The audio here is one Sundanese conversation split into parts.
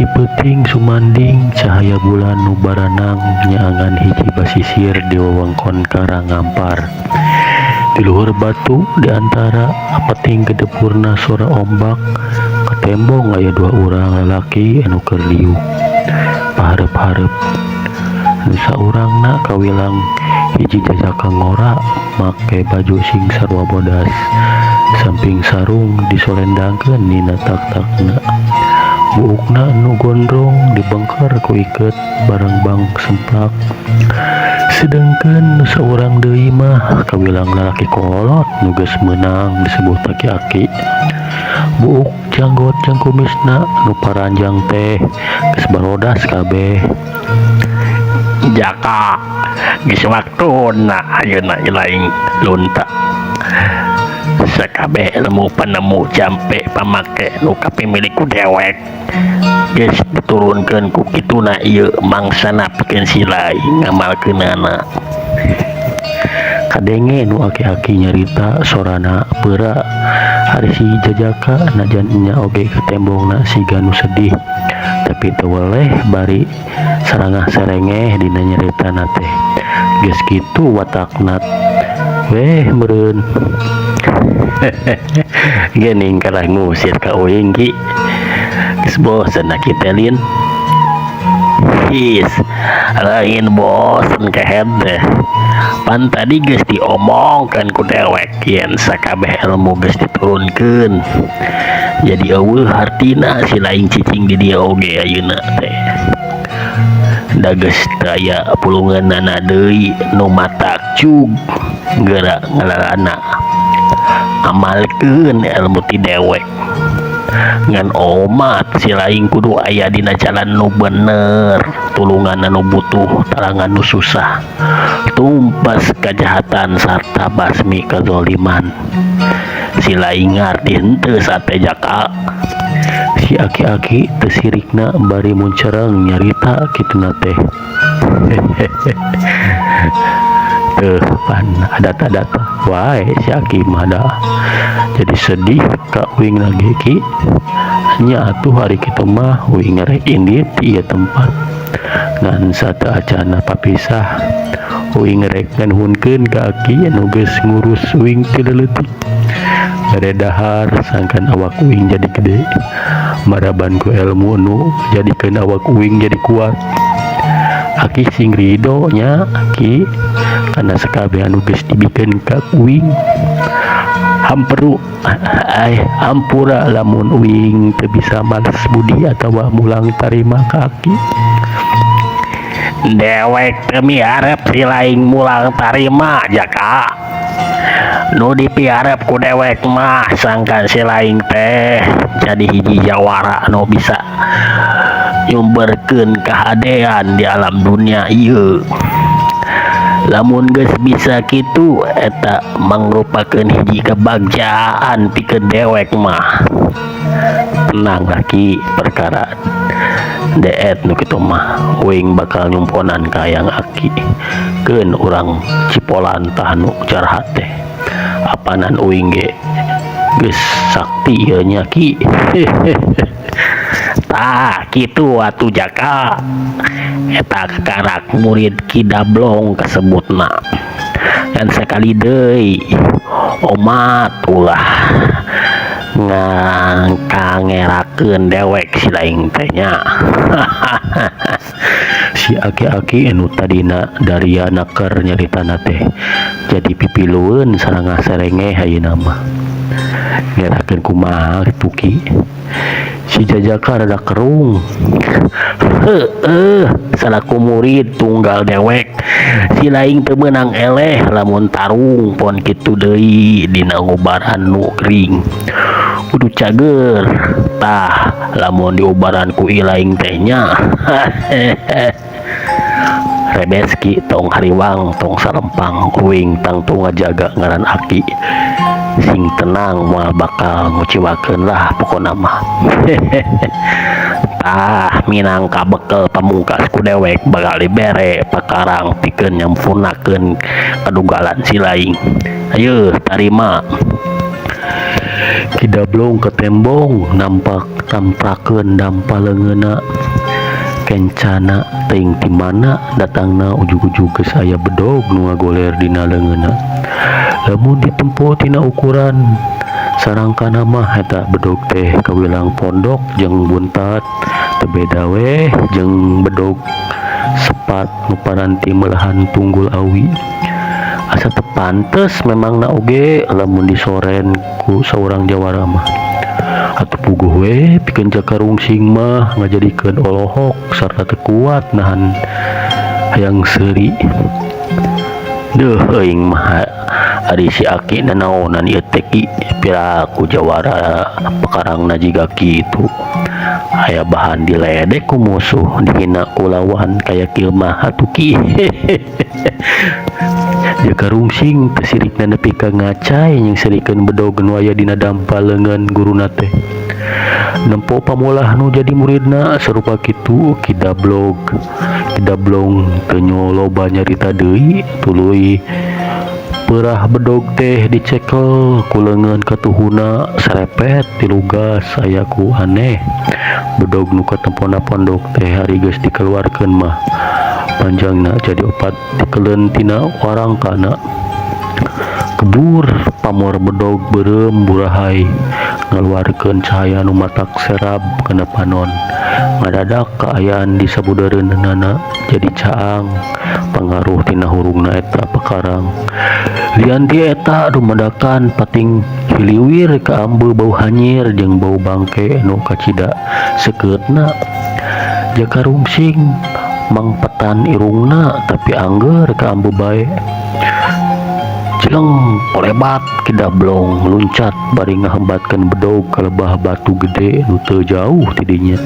Sipeuting sumanding cahaya bulan nu baranang nyaangan hiji basisir di wewengkon Karangampar. Di luhur batu di antara apeting gedepurna sora ombak katembong aya dua urang lalaki anu keur liuk pahareup-hareup. Nu saurangna kawilang hiji jajaka ngora make baju sing sarua bodas samping sarung disolendangkeun dina tak-takna. Buukna nu gondrong dibengker ku iket barangbang semplak. Sedengkeun nu saurang deui mah kawilang lalaki kolot nu geus meunang disebut aki-aki. Buuk janggot jeung kumisna nu paranjang teh geus barodas kabeh. Jaka geus waktuna ayeuna laing lunta. Sakabeh ilmu panemu jampe pamake nu kapimilik ku dewek geus diturunkeun ku kituna ieu mangsana pikeun si laing ngamalkeunana. Kadenge nu aki-aki nyarita sorana peura ari si jajaka najan nya oge katembongna siga nu sedih tapi teu weleh bari sarangah serengeh dina nyaritana teh geus kitu watakna weh meureun. Geuning kalah ngusir ka uing ki geus bosen aki teh lin. His lain bosen kehed teh pan tadi geus diomongkeun ku dewek yen sakabeh ilmu geus diturunkeun jadi eueuh hartina si laing cicing di dieu oge ayeuna teh da geus teu aya pulungeunana deui nu matak cug geura ngalalana amalkeun ilmu ti dewek ngan omat si laing kudu aya dina jalan nu bener tulungan anu butuh talangan nu susah tumpas kajahatan sarta basmi kazoliman si laing ngarti henteu sate jaka. Si aki-aki teu sirikna bari muncereng nyarita kituna teh. Teuh pan adat-adat wae si aki mah da jadi sedih ka uing lagi ki nya atuh hari kitu mah uing rek indit ti ieu tempat ngan sateuacanna papisah uing rek nganuhunkeun ka aki anu geus ngurus uing ti leutik bere dahar sangkan awak uing jadi gede maraban ku ilmu nu jadikeun awak uing jadi kuat. Aki sing ridho nya aki kana sakabeh anu geus dibikeun ka uing. Hamperu ay hampura lamun uing teu bisa males budi atawa mulang tarima ka aki. Dewek teu miharep si laing mulang tarima jaka. Nu dipiharep ku dewek mah sangkan si laing teh jadi hiji jawara nu bisa nyumberkeun kahadean di alam dunia ieu. Lamun geus bisa kitu eta mangrupakeun hiji kebagjaan pikeun dewek mah. Tenang laki perkara deet nu kitu mah uing bakal nyumponan ka hayang aki keun urang cipolan tah nu jarahat teh apanan uing ge geus sakti ieu nya ki. Tah kitu atuh jaka eta kakarak murid Ki Dablong kasebutna ngan sakali deui omat ulah ngangkangerakeun dewek si laing teh nya. Si aki-aki anu tadina daria naker nyaritana teh jadi pipilueun sarangah serengeh ayeuna mah ngerakeun kumaha kitu ki. Si jajaka rada kerung. Heueuh salaku murid tunggal dewek si laing teu meunang eleh lamun tarung pon kitu deui dina ngubaran nu gering kudu cager tah lamun diubaran ku ilaing teh nya. Rebeski tong hariwang tong salempang uing tangtu ngajaga ngaran aki sing tenang moal bakal nguciwakeun lah pokona mah. Tah minangka bekel pamungkas ku dewek bakal dibere pakarang pikeun nyampurnakeun kadugalan si laing. Ayo tarima. Ki Dablong katembong nampak tamprakeun dampa leungeunna kencana teuing ti mana datangna ujug-ujug geus aya bedog nu ngagoler dina leungeunna. Lamun ditempo tina ukuran sarangkana mah eta bedog teh kawilang pondok jeung buntat teu beda weh jeung bedog sepat nu paranti meulahan tunggul awi. Asa teu pantes memangna oge lamun disoren ku saurang jawara mah. Atuh puguh we pikeun Jaka Rungsing mah ngajadikeun olohok sarta teu kuat nahan hayang seuri. Deuh euing mah ari si aki nanaonan ieu teh ki piraku jawara pakarangna jiga kitu. Aya bahan diledek ku musuh dihina ku lawan kaya kieu mah atuh ki. Jaka Rungsing teu sirikna nepi ka ngacai nyengserikeun bedog nu aya dina dampa leungeun guruna teh. Nempo pamolah nu jadi muridna sarupa kitu Ki Dablog. Ki Dablong teu loba nyarita deui tuluy peurah bedog teh dicekel ku leungeun katuhuna sarepet tilugas aya ku aneh. Bedog nu katempona pondok teh ari geus dikaluarkeun mah panjangna jadi opat tikeleun tina warangkana. Kebur pamor bedog beureum burahay ngaluarkeun cahaya nu matak serab kana panon. Ngadadak kaayaan di sabudeureunana jadi caang pangaruh tina hurungna eta pakarang. Lian ti eta dumadakan pating hiliwir kaambe bau hanyir jeung bau bangke nu kacida seukeutna. Jaka Rungsing mangpetan irungna tapi angger kaambe bae. Jeleng kolebat Ki Dablong luncat bari ngahembatkeun bedog ka lebah batu gede nu teu jauh ti dinya.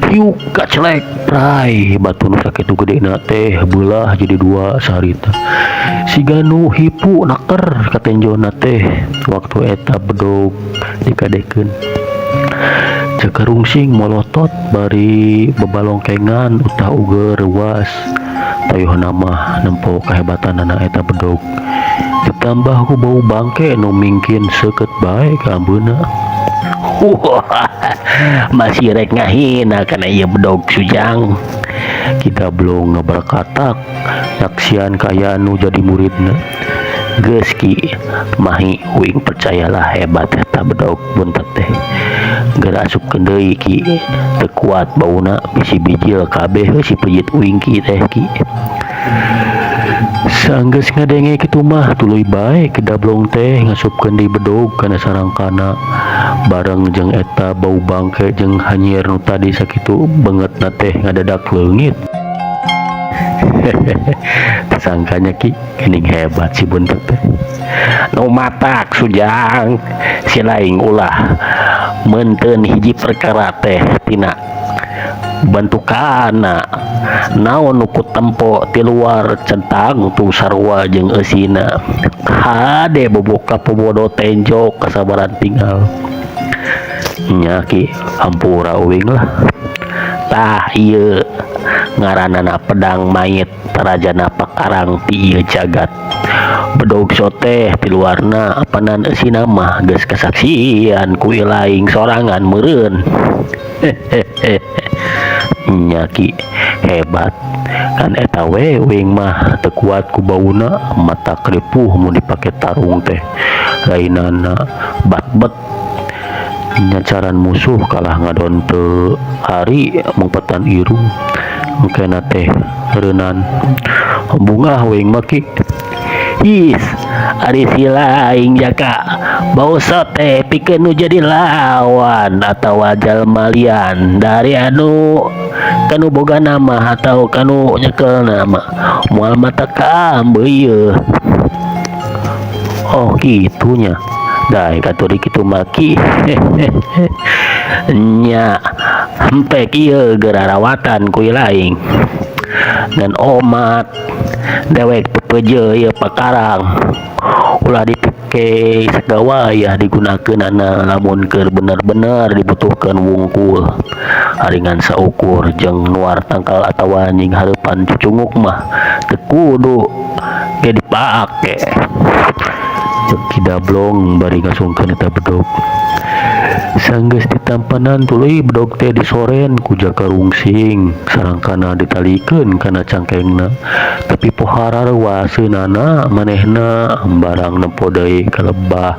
Hiuk kacelek prai batu nu sakitu gedena teh beulah jadi dua saharita. Siga nu hipu naker katenjona teh waktu eta bedog dikadekeun. Jaka Rungsing molotot bari babalongkengan utah uger reuwas. Tayohna mah nempo kahebatanana eta bedog. Ditambah ku bau bangke nu mingkin seukeut bae ka ambeuna. Masih rek ngahina kana ieu bedog sujang. Ki Dablong ngabarakatak nyaksian kaayaan nu jadi muridna. Geus ki mahi uing percayalah hebat eta bedog buntet teh. Geura asupkeun deui ki teu kuat bauna bisi bijil kabeh si pejit uing ki teh ki. Sanggeus ngadenge kitu mah tuluy bae Ki Dablong teh ngasupkeun deui bedog kana sarangkana bareng jeung eta bau bangke jeung hanyir nu tadi sakitu beungeutna teh ngadadak leungit. Tersangkanya ki geuning hebat si buntet teh. Nu matak sujang si laing ulah meunteun hiji perkara teh tina bentukana naon nu kutempo ti luar centang tu sarua jeung eusina. Hade boboka pobodo tenjo kasabaran tinggal. Nya ki hampura uing lah. Tah ieu ngaranana pedang mayit tarajana pakarang ti ieu jagat. Bedog sote ti luarna apanan eusina mah geus kasaksian ku ilaing sorangan meureun. Nya ki hebat kan eta we uing mah teu kuat ku bauna mata kripuh mun dipake tarung teh lainana batbet nyacaran musuh kalah ngadon teu ari mangpetan irung engkena teh reunan bungah uing mah ki. Is ari si laing jaka bau sote pikeun nu jadi lawan atawa jalma lian dari anu kanu boga nama atau kanu nyekel nama moal mata kaambe ieu. Oh kitunya daek atuh kitu mah ki. Nya hempek ieu geura rawatan ku laing dan omat dewek pepeje ieu pakarang ulah dipake sagawayah digunakeunana lamun keur bener-bener dibutuhkeun wungkul ari ngan saukur jeung nuar tangkal atawa nying hareupan cucunguk mah teu kudu ge dipake. Cek Ki Dablong bari ngasungkeun eta bedog. Sanggeus ditampanan, tuluy bedog teh disoren ku Jaka Rungsing, sarangkana ditalikeun kana cangkengna. Tapi pohara reuwaseunana manehna barang nempo deui ka lebah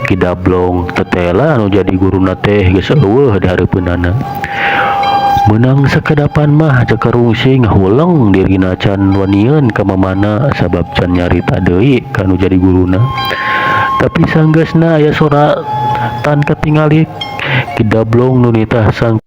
Ki Dablong, tetela anu jadi guruna teh geus euweuh di hareupeunana. Meunang sakedapan mah Jaka Rungsing ngahuleng dirina can wanian ka mamana sabab can nyarita deui ka nu jadi guruna. Tapi sanggeusna aya soratan katingali Ki Dablong nu nitah sang